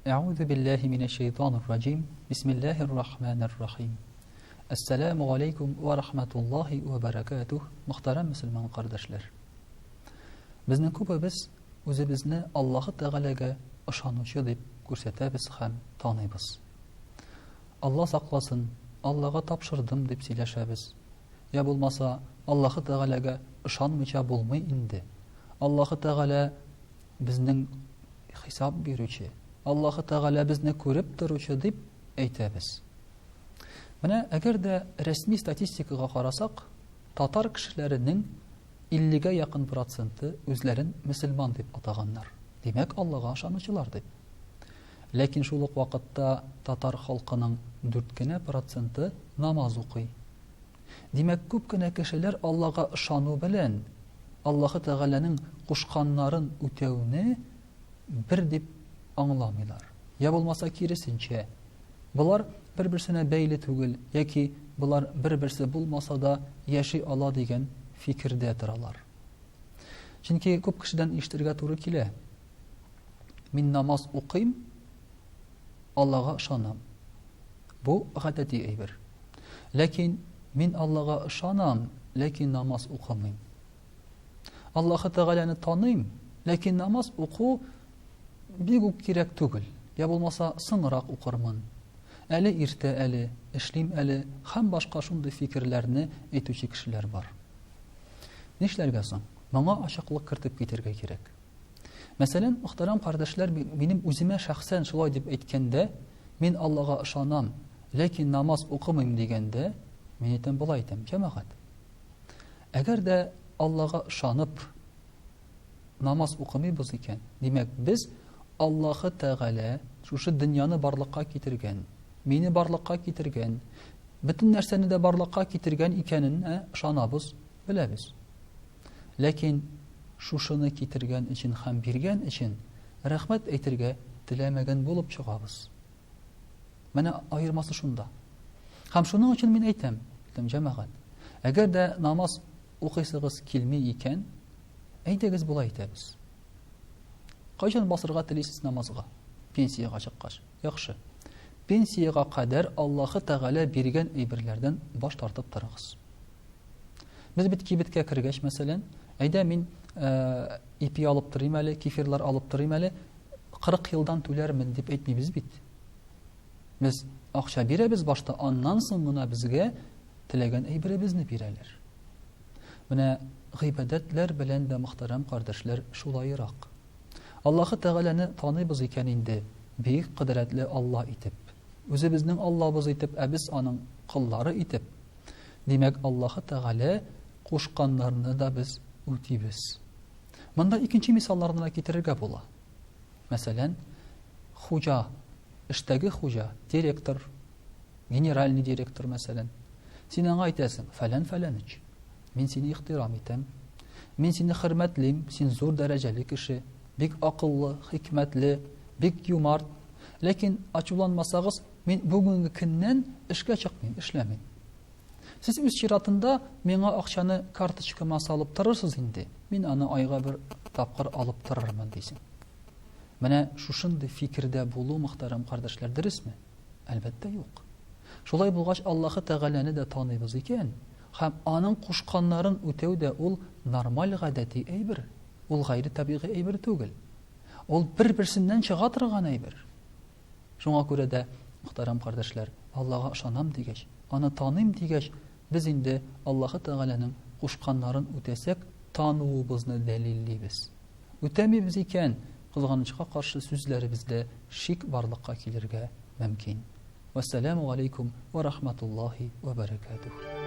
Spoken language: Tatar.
Әгъузу биллаһи минәш шәйтанир раҗим. Бисмиллаһир рахманир рахим. Әссәламү галәйкүм вә рахматуллаһи вә бәрәкәтүһ. Мөхтәрәм мөселман кардәшләр. Безнең күбебез үзебезне Аллаһы Тәгаләгә ышанучы дип күрсәтәбез һәм таныйбыз. Алла сакласын, Аллага тапшырдым дип сөйләшәбез. Я булмаса, Аллаһы Тәгаләгә ышанмыйча булмый инде. Аллаһы Тәгалә безнең хисап бирүче, Аллаһы Тәгалә безне күреп торучы дип әйтәбез. Менә әгәр дә рәсми статистикага карасак, татар кешеләренең 50-гә якын проценты үзләрен мөселман дип атаганнар. Димәк, Аллага ышанучылар дип. Ләкин шул ук вакытта татар халкының 4 кенә проценты намаз укый. Димәк, күп кенә кешеләр Аллага ышану белән Аллаһы Тәгаләнең кушканнарын үтәүне бер дип аңламыйлар. Я булмаса киресенчә, болар бер-берсенә бәйле түгел яки болар бер-берсе булмаса да яши ала дигән фикердә торалар. Чөнки күп кешедән ишетергә туры килә. Мин намаз укыйм, Аллага ышанам. Бу гадәти әйбер. Ләкин мин Аллага ышанам, ләкин намаз укымыйм. Аллаһы Тәгаләне таныйм, ләкин намаз уку бик үк кирәк түгел. Я булмаса, соңрак укырмын. Әле иртә әле, эшлим әле һәм башка шундый фикерләрне әйтүче кешеләр бар. Нишләргә соң? Моңа ачыклык кертеп китәргә кирәк. Мәсәлән, мөхтәрәм кардәшләр, минем үземә шәхсән шулай дип әйткәндә, мин Аллага ышанам, ләкин намаз укымыйм дигәндә, мин әйтәм, болай әйтәм, җәмәгать. Әгәр дә Аллага ышанып намаз укымыйбыз икән, димәк, без Аллаһы Тәгалә шушы дөньяны барлыкка китергән, мине барлыкка китергән, бөтен нәрсәне дә барлыкка китергән икәненә ышанабыз, беләбез. Ләкин шушыны китергән өчен һәм биргән өчен рәхмәт әйтергә теләмәгән булып чыгабыз. Менә аермасы шунда. Һәм шуның өчен мин әйтәм, әйтәм, җәмәгать, әгәр дә намаз укыйсыгыз килми икән, әйдәгез болай итәбез. Кайчан басырга телисез намазга? Пенсиягә чыккач. Яхшы. Пенсиягә кадәр Аллаһы Тәгалә биргән әйберләрдән баш тартып торыгыз. Без бит кибеткә кергәч, мәсәлән, әйдә мин э, ипи алып торыйм әле, кефирлар алып торыйм әле, 40 елдан түләрмен дип әйтмибез бит. Без акча бирәбез башта, аннан соң гына безгә теләгән әйберебезне бирәләр. Менә гыйбадәтләр белән дә мөхтәрәм кардәшләр шулайрак. Аллаһы Тәгаләне таныйбыз икән инде, бөек кодрәтле Алла итеп, үзебезнең Аллабыз итеп, ә без аның коллары итеп, Димәк, Аллаһы Тәгалә кушканнарны да без үтибез. Монда икенче мисалларны да китерергә була. Мәсәлән, хуҗа, эштәге хуҗа, директор, генеральный директор, мәсәлән. Син аңа әйтәсең, фәлән фәләнич, мин сине ихтирам итәм, мин сине хөрмәтлим, син зур дәрәҗәле кеше, бик акыллы, хикмәтле, бик юмарт. Ләкин ачуланмасагыз, Мин бүгенге көннән эшкә чыкмыйм, эшләмим. Сез үз чиратында миңа акчаны карточкама салып торырсыз инде, мин аны айга бер тапкыр алып торырмын, дисең. Менә шушындый фикердә булу, мөхтәрәм кардәшләр, дөресме? Әлбәттә, юк. Шулай булгач, Аллаһы Тәгаләне дә таныйбыз икән, һәм аның кушканнарын үтәү дә ул нормаль гадәти әйбер, ул гайре табигый әйбер түгел. Ул бер-берсеннән чыга торган әйбер. Шуңа күрә дә, мөхтәрәм кардәшләр, Аллага ышанам дигәч, Аны таныйм дигәч, без инде Аллаһы Тәгаләнең кушканнарын үтәсәк, тануыбызны дәлиллибез. Үтәмибез икән, кызганычка каршы сүзләребездә шик барлыкка килергә мөмкин. Вәссәламү галәйкүм вә рахматуллаһи вә бәрәкәтүһ.